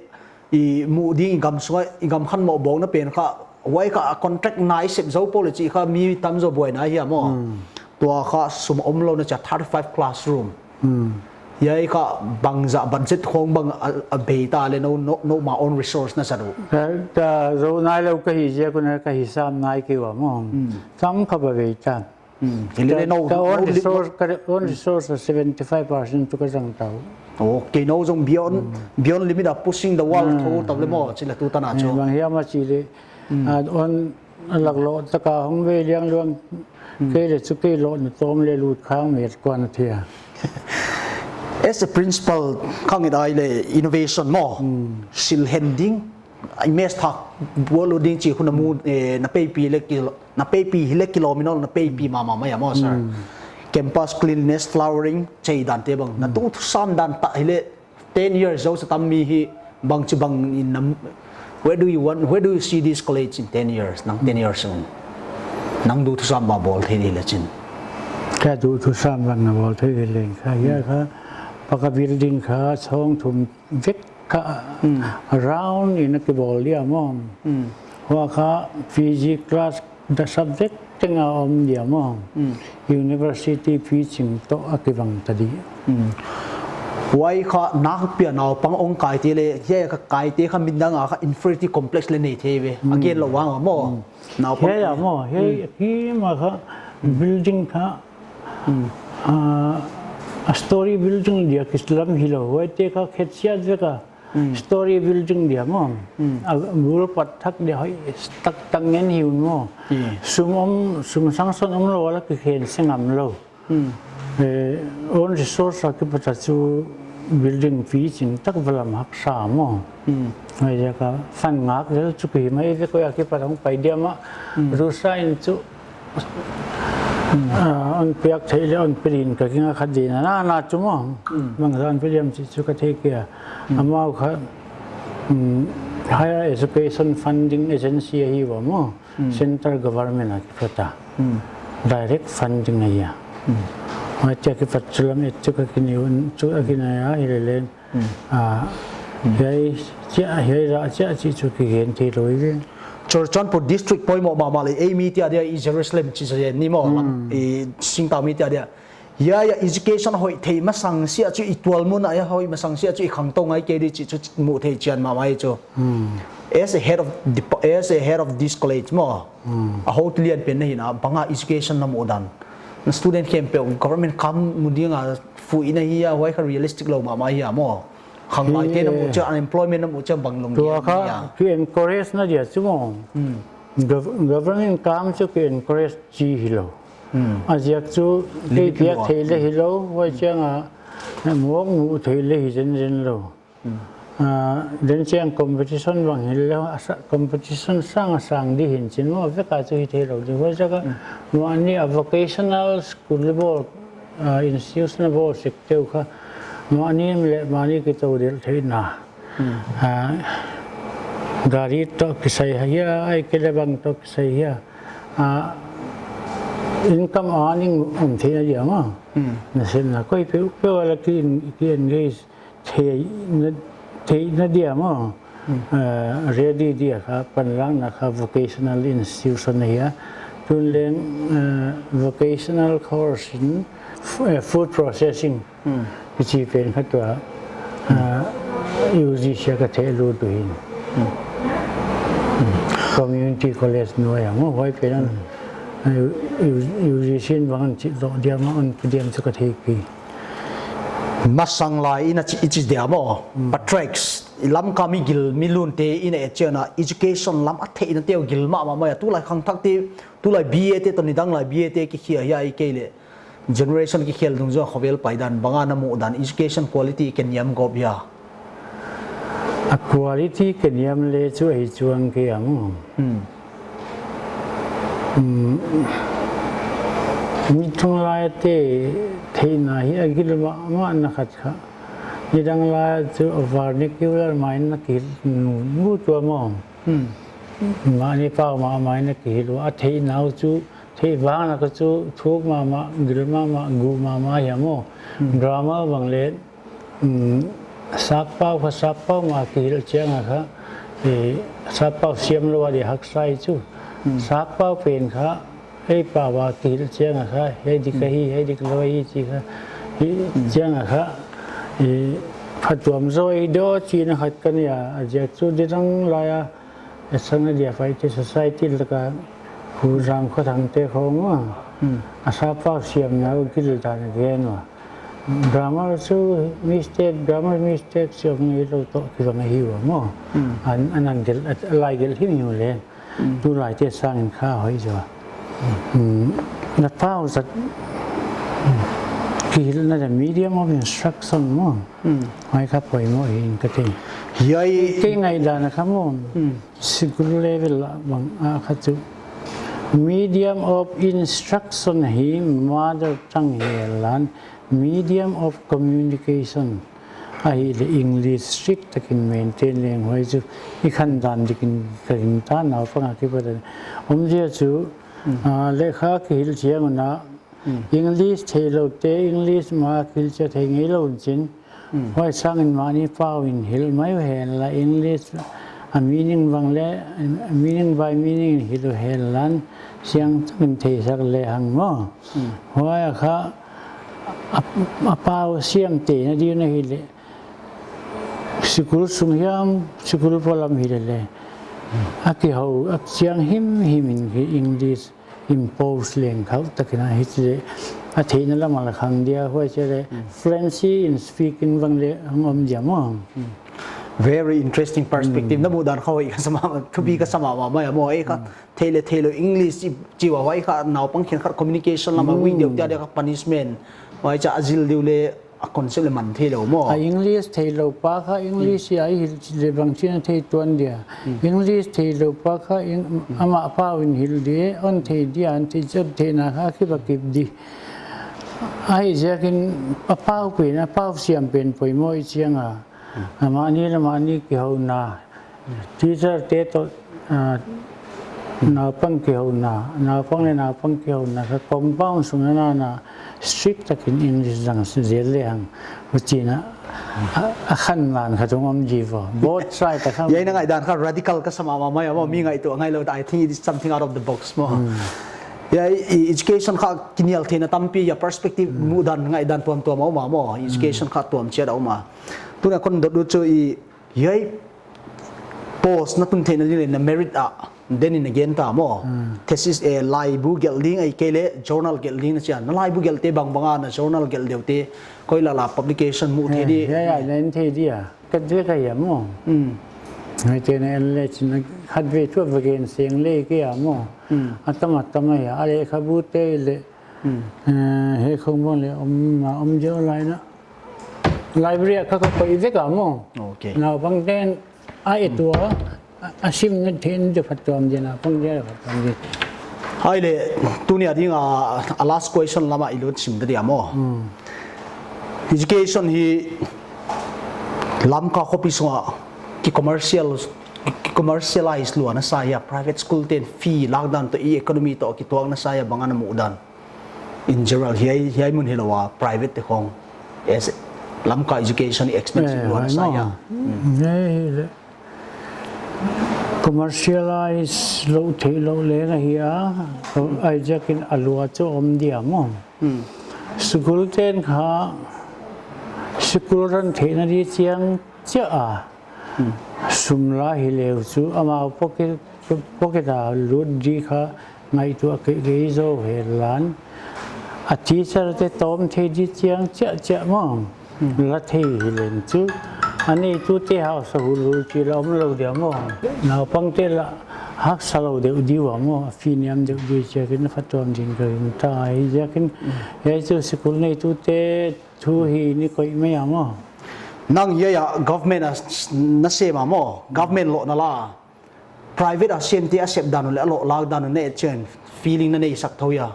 i muh ding i gam sunga, i gam khanmoh bawlna pen kha, huai kha a contract nai sep zou peuh leh chih kha mi tamzaw buaina hi a maw. Tua kha sum omlouna chia thirty five classroom. Hiai kha bangzah budget khong bang a, a bei ta leh nou, nou, noumah own resource na sa uh. Ka, ka zou nailou ka hih ziak un ka hisap nai kei ua maw. Tam kha ba bei ta. Hilele nou, ka own resource, ka own resource seventy five percent tu ka zang ta uh. Okay, nou zong beyond, beyond limit a pushing the wall tho ta leh maw, chih leh tu tan a chu. Bang hiam a chih leh, a own a lak lou taka hong ve liang luang, kei leh chu kei lohna tawm leh lut khang met kuan thei a. As a principal, khang it ai leh innovation maw, sil hen ding, image thak bual lou ding chih hun a mu, eh, na peipi leh kilo, na peipi hileh kilometer na peipi mahmah mai a maw, sir. Campus cleanliness, flowering, chei dan te bang. Na duh thusam dan ta hileh ten years zou sa tam mi hi bang chi bang in nam, where do you want, where do you see this college in ten years? Nang ten years un. Nang duh thusam bang bawl thei di leh chin. Ka duh thusam bang na bawl thei di leng kha. Hiai kha, paka building kha, sawmthum vek kha, round in a kibawl dia maw. Huai kha P G class the subject teng a om dia maw. University fee ching toh a kibang ta di. Huai kha nakpi a naupang hong kai te leh, hiai kha kai te kha midang a kha inferiority complex leh nei thei ve. A gen lou vang a maw. Naupang. Hiai a maw, hiai hi ma kha building kha, ah, a story building dia kislam hilou. Huai te kha khet siat vek a. Story building dia maw. A bul pat thak dia hoih tak tak ngen hi un maw. Sum om, sum sanction omlou a la kikhen se ngam lou. Eh, own resource a kipat a chu building fee ching tak va lam haksa maw. Huaiziak a fund ngak lel chu ki mai ve koi a kipat hong pai dia mah. Rusa in chu Ah, hon piak theih leh hon pe din ka ging a khat din a na, na chu maw. Bangzah hon pe diam chih chu ka thei kei a. Amau kha, um, Higher Education Funding Agency ahi ua maw. Central government a kipat a. Direct funding ahi a. Huai chia kipat chu lam et chu ka kinei un, chu a kinei a hilele. Ah, hiai chia, hiai ra chia chih chu kigen thei lou hi ve. Churachandpur district poimoh mahmah leh, ei mi tia dia i Jerusalem chih sa ni maw, i singtang mi tia dia. Hiai a education hoih theih masang sia chu i tual mun a hoih masang sia chu i khangtou ngai kei di chih chu muh theih chian mahmah hi chu. As a head of the, as a head of this college maw, a hotu lian pen na hihna, bang a education na muh dan. Na student khempeuh government kam mu ding a fuh in ahi a, huai kha realistic lou mahmah hi a maw. Khanglai te na muh chia, unemployment na muh chia bang lung dia. Tua kha ki encourage na dia chu maw. Gov-, government kam chu ki encourage chi hilou. A ziak chu kei piak theih leh hilou, huai chiang a, muak muh theih leh hi zenzen lou. Ah, den chiang competition bang hilou, a sa-, competition sang a sang di hi'n chin maw, vek a chu hi theilou di. Huaiziak a, mahni a vocational school leh bawl, ah, institution a bawl sek te uh kha, mahni leh mahni kitou delh theihna. Ah, gari toh kisai hia, ahihkeileh bang toh kisai hia. Ah, income earning um theihna dia maw. Na sem na koi peuhpeuh a la ki, ki engage theihna, theihna dia maw. Eh, ready dia kha, panlakna kha vocational institution ahi a. Tun leng, eh, vocational course in f-, eh, food processing. Kichi pen kha tua, eh, U G C a ka thehlut uh hi'n. Community college nuai a maw, huai pen an, eh, U-, U G C in bang chih zoh dia maw, hon pe diam chu ka thei kei. Masang lai in a chi, i chi dia maw, Patrick, i Lamka mi gil mi lunte in a et chiang a, education lam a theihna te uh gil mahmah mai a, tulai khangthak te, tulai B A te toh nidang lai B A te kikhia hi a, ahihkeileh generation kikhel dungzui a khovel paidan bang a na muhdan, education quality kiniam gawp hia? A quality kiniam le chu ahi chuang kei a maw. Hmm. Hmm. Nidang lai te theihna hi a gil mahmah na khat kha. Nidang lai chu a vernacular mai na kihilh nu, nu tua maw. Hmm. Mahni pau mah mai na kihilh ua, a theihna uh chu, theih vang lak a chu thuk mahmah, gil mahmah, guh mahmah hia maw. Hmm. Grammar bang le, um, sappau kha, sappau mah kihilh chiang a kha, eh, sappau siam lou a di haksa i chu. Hmm. Sappau pen kha, ei pau a kihilh chiang a kha, hiai dik ahi, hiai dik lou ahi chi kha, hi chiang a kha, eh, phatuam zaw i do chihna khat ka nei a, a ziak chu nidang lai a, a sang a dia fight society lak a, hu zang kho thang te khong a. Hmm. A sappau siamna uh gil dan a gen ua. Grammar chu mistake, grammar mistake siam ngei lou toh kibang ahi ua maw. Hmm. An, an, an gel, a lai gel himhim le. Hmm. Tulai te sangin kha hoih zaw. Hmm. Na pau zat, hmm, kihilhna the medium of instruction maw. Hmm. Huai kha poimoh hi'n ka thei. Hiai. Kei ngaihdan a kha maw. Hmm. School level a bang a kha chu medium of instruction hi mother tongue hi lan, medium of communication ahihleh English strict takin maintain leng huai chu i khandan dikin ka gingta, naupang a kipat a. Omzia chu, hmm, ah, lehkha kihilh chiang un a, hmm, English theilou te, English mah kihilh chiang thei ngei lou un chin, hmm, huai sangin mahni pau in hilh mai uh hen la, English a meaning bang le, meaning by meaning in hilh uh hen lan, siang takin theisak lehang maw. Hmm. Huai a kha, a, a pau siam te na di na hileh, school sung hiam, school polam hileh le, a kihou, a chiang himhim in hi English impose leng khauh takin a hi chih leh, a theihna lam a la khang dia, huai chih leh, hmm, fluency in speaking bang le hong om dia maw. Hmm. Very interesting perspective. Hmm. Na muhdan kha hoih ka sa mahmah, thupi ka sa mahmah mai a maw, ei kha, hmm, theih le theilou English chi, chi ua huai kha, naupang khenkhat communication lam a, hmm, weak deuh te a dia kha punishment. Huai cha a zil deuh le a concept le man theilou maw. A English theilou pa kha, English, hmm, hi a hilh le bangchin a thei tuan dia. Hmm. English theilou pa kha, Eng-, hmm, amah pau in hilh di, hon thei dia, hon thei chet theihna kha kibakip di. Huaiziakin a pau pen, a pau siam pen poimoh i chiang a. Hmm. Amah ni le amah ni kihouna. Teacher te toh, ah, naupang kihouna, naupang le naupang kihouna kha compound sung a na, na strict takin English zang zel lehang, huchi'n a, a, a khandan kha tung om di vo. Both side a kha. Hiai na ngaihdan kha radical ka sa mahmah mai a maw, mi ngaihtuah ngai lou, I think it is something out of the box maw. Hmm. Hiai, i, education kha kinial theihna tampi, hiai perspective, hmm, muhdan ngaihdan tuamtuam a om a maw. Education, hmm, kha tuam chiat a om a. Tuna kon dot ut chu i, hiai post na tun theihna ding le na merit a, den in a gen ta maw. Hmm. Thesis, eh, laibu gelh ding ahihkeileh journal gelh ding na chi a. Na laibu gelh te bangbang a, na journal gelh deuh te, koi lala publication muh thei di. Eh, hiai, hiai, na en thei dia. Ka zek a hia maw. Hmm. Huaite na en le chin a khatvei thu a va gen seng le kei a maw. Hmm. A tam a tam a hia, a lehkhabu te le. Hmm. Eh, hiai khong bang le om, om zek lai na. Library a kha ka koih vek a maw. Ok. Naupang ten a et ua, a, a sim na theih in di phatuam di, naupang di phatuam di. Huai le, tuni a ding a, a last question lam a i lut sim ta dia maw. Hmm. Education hi Lamka khopi sung a ki commercial, ki commercialize lua na sa hia, private school ten fee lakdan toh i economy toh kituak na sa hia, bang a na muhdan. In general, hiai, hiai mun hilou a private te khong, as Lamka education expensive, eh, lua na sa hia. Hmm. Hiai hileh commercialize lou theilou leng ahi a, huaiziakin a lua chu om dia maw. Hmm. School ten kha school run theihna di chiang chiah a. Hmm. Sum la hi leu chu amau pocket, pocket a lut di kha ngaihtuah kei kei zaw hen lan. A teacher te tawm thei di chiang chiah chiah maw. Hmm. La thei hi leng chu. A neitu te hausa hulhul chi la om lou dia maw. Naupang te la Haksa lou deuh di ua maw, a fee niam deuh di ziakin a phatuam din ka gingta ahi ziakin. Hiai chu school neitute thu hi ni koih mai a maw. Nang hiai a government a s-, na sem a maw, government lohna la. Private a semte a sep dan uh leh a loh lak dan uh na et chiang feeling na neisak thou hia.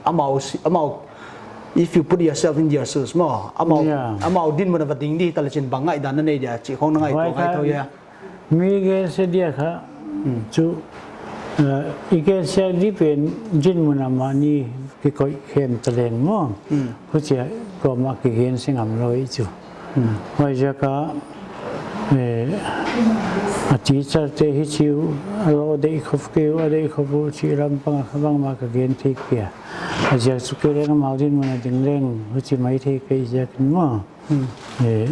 Amau si-, amau, if you put yourself in their shoes maw, amau, Yeah. amau dinmun a va ding di ta leh chin bang ngaihdan na nei dia chih khong na ngaihtuah ngai thou hia. Mi gensia dia kha, chu, uh, i gensia di pen dinmun a mahni kikoih khem taleng maw. Huchia kuamah kigensia ngam lou i chu. Huaiziak a, eh, a teacher te hi chiu, a lou deih khop kei uh, a deih khop uh chih lampang a kha bangmah ka gen thei kei a. A ziak chu kei leng amau dinmun a ding leng, huchi mai thei kei ziakin maw. Eh,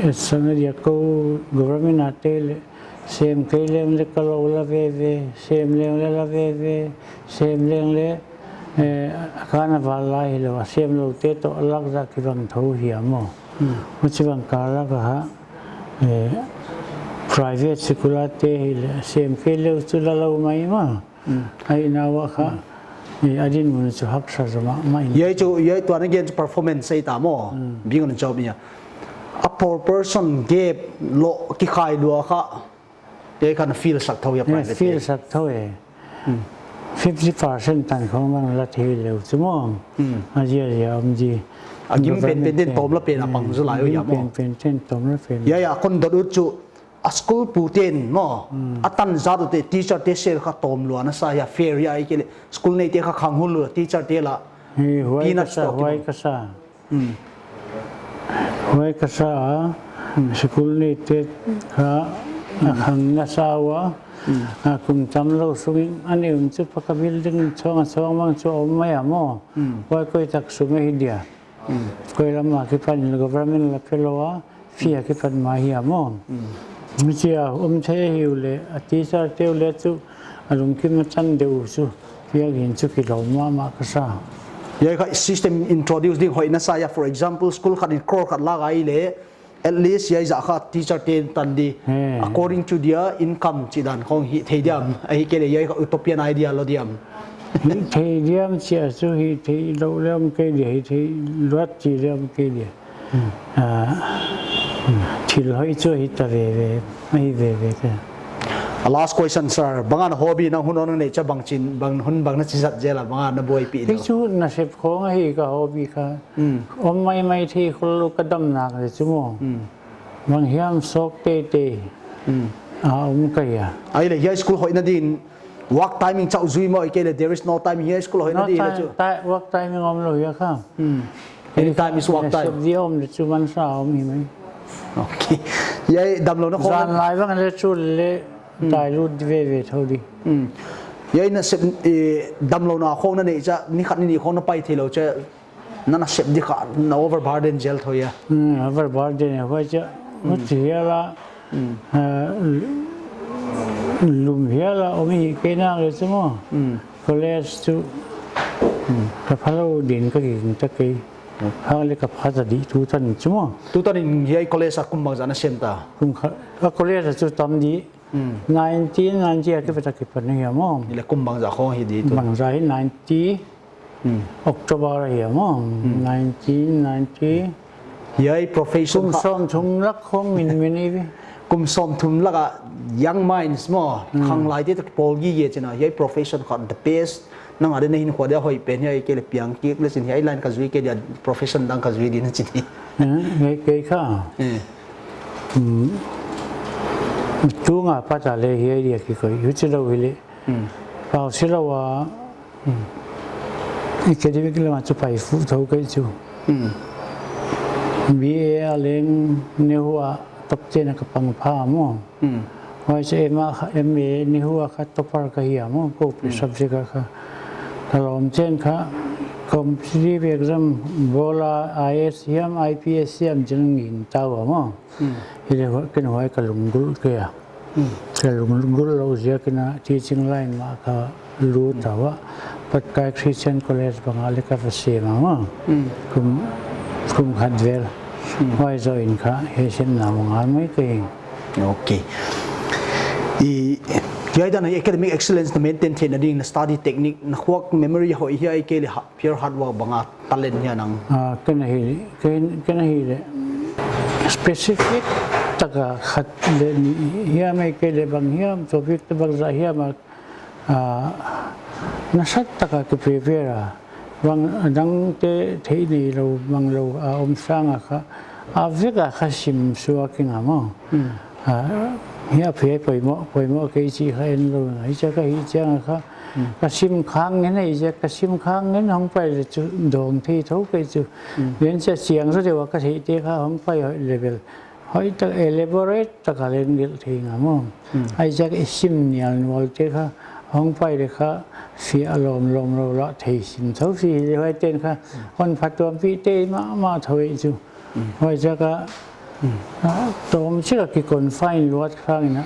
eh, sang a dia kou government a te leh, sem kei leng leh ka lou la veve, sem leng leh la veve, sem leng leh, eh, a kana val lai hilou, a sem loute toh a lak zah kibang thou hia maw. Huchibang ka lak a ha, eh, private school a te hileh, sem kei leh chu la lou mai maw. Ahihna uah kha, eh, a dinmun chu haksa zaw mahmah in. Hiai chu, hiai tuan a gen chu performance ei ta maw. Bing on job ia. A proportion gap loh kikhai lua kha. Hiai kha na feel sak thou ia private. Feel sak thou e. Fifty percent tan khong bang la thei lou chu maw. A ziazia om di. A gim pen pen ten tawm la pen a pang zaw lai uh ia maw. Gim pen pen ten tawm la pen. Hiai a kon dot ut chu. A school pu ten maw, a tan zat ute teacher te sel kha tawm lua na sa hia, fair hia, ahihkeileh school neite kha khang hun lua teacher te la. Huai ka sa, huai ka sa. Huai ka sa a, school neite kha a khang na sa ua, a kum tam lou sung in a neih un chu paka building chawng a chawng mang chu om mai a maw. Huai koi tak sum ahi dia. Koi lam a kipan in government la pe lou a, fee a kipan mah hi a maw. Huchia om thei hi uleh, a teacher te uleh chu, a lungkim a chan deuh chu, piak in chu kilawm mahmah ka sa. Hiai kha system introduce ding hoih na sa ia, for example, school khat in crore khat lak a i leh, at least hiai zah kha teacher te tan di. According to their income chih dan khong hih thei diam, ahihkeileh hiai kha utopian idea lou diam. Hih thei diam chia chu hih theih lou leng kei dia, hih theih luat chih leng kei dia. Ah, thil hoih chu hi ta veve, ahi veve ka. A last question, sir. Bang a na hobby na hun on nei cha bang chin, bang hun bang na chi zat zel a, bang a na buaipih lou. Hih chu na sep khong ahi ka hobby kha. Om maimai thei khol lou ka dam nak leh chu maw. Bang hiam sawk teitei. A om ka ia. Ahihleh hiai school hoihna din work timing chauh zui maw, ahihkeileh there is no timing hiai school hoihna din leh chu. Work timing om lou ia kha. Any time is work time. Sep di om leh chu mansa om hi mai. Okay. Hiai damlouhna khong. Zan lai bang leh chu leh tai lut veve thou di. Hiai na sep, eh, damlouhna khong na nei cha, ni khat ni nih khong na pai thei lou cha. Na na sep di kha na overburden zel thou ia. Overburden ia, huai cha. Huchi hial a, ah, lum hial a om hi kei nak leh chu maw. College chu ka phalou din ka gingta kei. Hang leh ka pha ta di tutan chu maw. Tutan in hiai college a kum bangzah na sem ta? Kum khat, a college a chu tam di. Nineteen ninety a kipat a kipan hi a maw. Hileh kum bangzah khong hi di tu? Bangzah hi ninety, October hi a maw. Nineteen ninety. Hiai profession kha kum sawmthum lak khong min min i ve. Kum sawmthum lak a young minds maw. Khanglaite toh pawl gige chihna. Hiai profession kha the best. Nang a din na hinkhua dia hoih pen hiai, ahihkeileh piang kik leh chin hiai line ka zui kei dia, profession dang ka zui di na chi di. Kei, kei kha. Tunga pat a leh hiai dia kikoih, huchi lou hileh. Pau si lou a, academic lam a chu pai fuh thou kei chu. B A a leng NEHU a top ten a ka pang pha maw. Huai chu M A, M A NEHU a kha topper ka hi a maw, kou pi subject a kha. Ka lawmte'n kha competitive exam bawl a I A S hiam, I P S hiam chih ngingta ua maw. Hileh huai ken huai ka lunggulh kei a. Ka lunggulh lou ziakin a teaching line mah ka lut ua. Patkai Christian College bang a leh ka va sem a maw. Kum, kum khat vel. Huai zoh in kha hiai semna mah ngal mai kei. Okay. I, hiai dan a academic excellence na maintain theihna ding na study technique, na khuak memory hoih hiam ahihkeileh ha-, pure hard work bang a talent hiam nang? Ah, ken ahihleh, ken, ken ahihleh specific taka khat leh nih hiam ahihkeileh bang hiam, topic te bangzah hiam a, ah, nasat taka kiprepare a, bang dangte theih neilou, manglou a om sang a kha, a vek a kha sim suak ing a maw. Hmm. Ah, hiai a phiai poimoh, poimoh kei chih kha en lou, hichia ka hih chiang a kha, hmm, ka sim khang ngen, hichia ka sim khang ngen hong pai leh chu dawng thei thou kei chu. Hmm. Ven chia chiang zaw deuh a ka theihte kha hong pai hoih level. Hoihtak elaborate taka leng gelh thei ing a maw. Hmm. Huaiziak i sim nial nualte kha hong pai leh kha fiah lawmlawm lou lah thei sim thou si hi leh huaite'n kha, hmm, hon phatuampih thei mahmah thou ei chu. Hmm. Huaiziak a, hmm, ah, tawmchik a ki confine luat khang in a,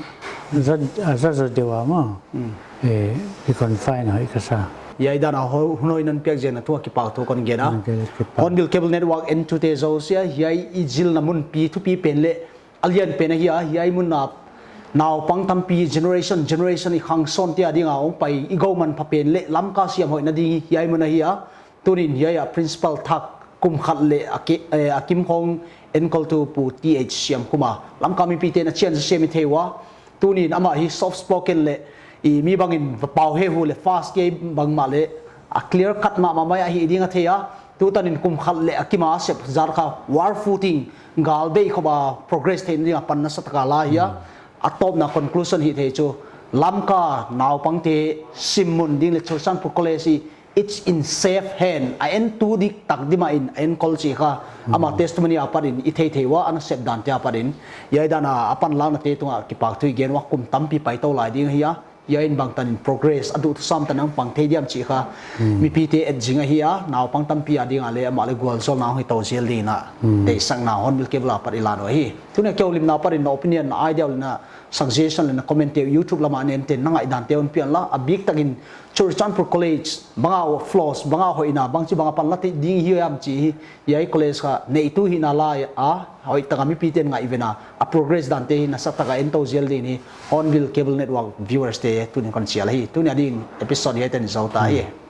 za, a za zaw deuh a maw. Hmm. Eh, ki confine hoih ka sa. Hiai dan a ho-, hun hoih na hon piak ziak na tung a kipahthu kon gen a. Ok, kipak. Hornbill Cable Network entute zosiah, hiai i zilna munpi thupi pen leh a lian pen ahi a, hiai mun a naupang tampi generation, generation i khangsawnte a ding a hong pai i gou manpha pen leh Lamka siam hoihna ding hiai mun ahi a. Tuni'n hiai a principal thak kum khat leh a ki-, eh, a kim khong enkol tu Pu T H Siamkhuma, Lamka mipite'n a chian zaw sem i thei ua. Tuni'n amah hi soft spoken leh i mi bangin va pau hehu leh fast kei bangmah leh a clear cut mahmah mai ahi ding a thei a. Tutan in kum khat leh a kim a sep zat kha war footing, gal bei khop a progress theihna ding a pan nasataka la hi a. Hmm. A tawpna conclusion hithei chu Lamka naupangte simmun ding leh Churachandpur College hi it's in safe hand, a entu dik tak dimah in a enkol chih kha, ama, hmm, testimony apat in i theithei ua, a nasep dante apat in. Hiai dan a a panlaknate tung a kipahthu i gen ua, kum tampi paitou lai ding ahi a. Hiai in bangtan in progress, a duhthusam tan a hong pang thei diam chih kha, hmm, mipite et zing ahi a, naupang tampi a ding a leh amah leh gualzawlna hong hi tou zel ding in a, hmm, deihsakna Hornbill Cable apat i la uh ahi. Tuni a kihoulimna apat in na opinion, na idea leh na suggestion leh na comment te YouTube lam a na ente'n na ngaihdan te hon pia inla, a biktak in Churachandpur College bang a flaws, bang a hoihna, bangchi bang a panla thei ding hi hiam chih hi, hiai college kha neitu hihna lai a, hoihtak a mipite'n ngaihven a, a progress dante hi nasataka en tou zel ding in hi, Hornbill Cable Network viewers te tuni'n kon chial ahi. Tuni a ding episode hiai tan in zou ta hi. Hmm.